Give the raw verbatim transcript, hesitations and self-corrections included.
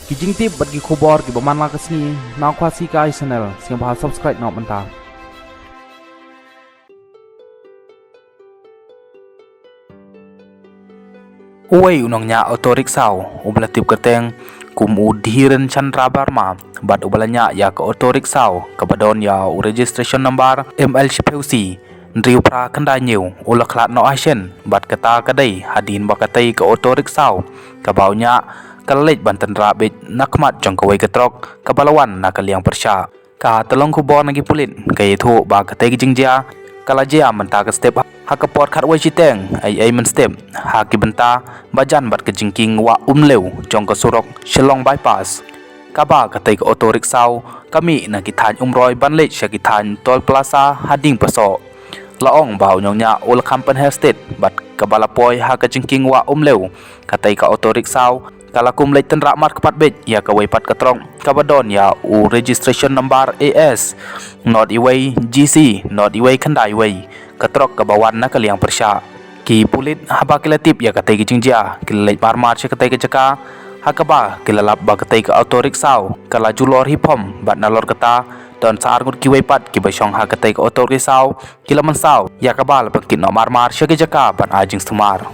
Ki jingtip bad ki khubor kiba man la ka sngi na Khasi Kai Channel, sngewbha subscribe noh mynta. Uwei u nongñiah auto rickshaw uba la tip kyrteng kum u Dhiren Chandra Barma bad uba la ñiah ïa ka auto rickshaw kaba don ïa u registration number M L shiphew C hynriew phra khyndai hynñiew u la khlad noh ha shen bad kata ka dei hadien ba katei ka auto rickshaw kaba u ñiah ka la leit ban tynrah beit na khmat jong kawei ka trok kaba la wan na ka liang pyrshah. Ka tyllong khubor na ki pulit ka ïathuh ba katei ka jingjia ka la jia mynta ka step ha ka por khatwei shiteng eiei mynstep ha ki bynta ba jan bad ka jingkieng Wah Umlew jong ka surok Shillong Bypass, kaba katei ka auto rickshaw ka mih na ki thaiñ Umroi ban leit sha ki thaiñ Toll Plaza ha Diengpasoh. La ong ba u nongñiah u la kham pynher stet bad kaba la poi ha ka jingkieng Wah Umlew, katei ka auto rickshaw ka la kum leit tynrah markpat beit ïa kawei pat ka trok kaba don ïa u registration number A S nod iwei G C nod iwei khyndai iwei, ka trok kaba wan na ka liang pyrshah. Ki pulit haba ki la tip ïa katei ka jingjia ki la leit marmar sha katei ka jaka, ha kaba ki la lap ba katei ka auto rickshaw ka la julor hi phom bad nalor kata don sa ar ngut kiwei pat kiba shong ha katei ka auto rickshaw ki la mynsaw ïa kaba la pynkit noh marmar sha ki jaka ban ai jingsumar.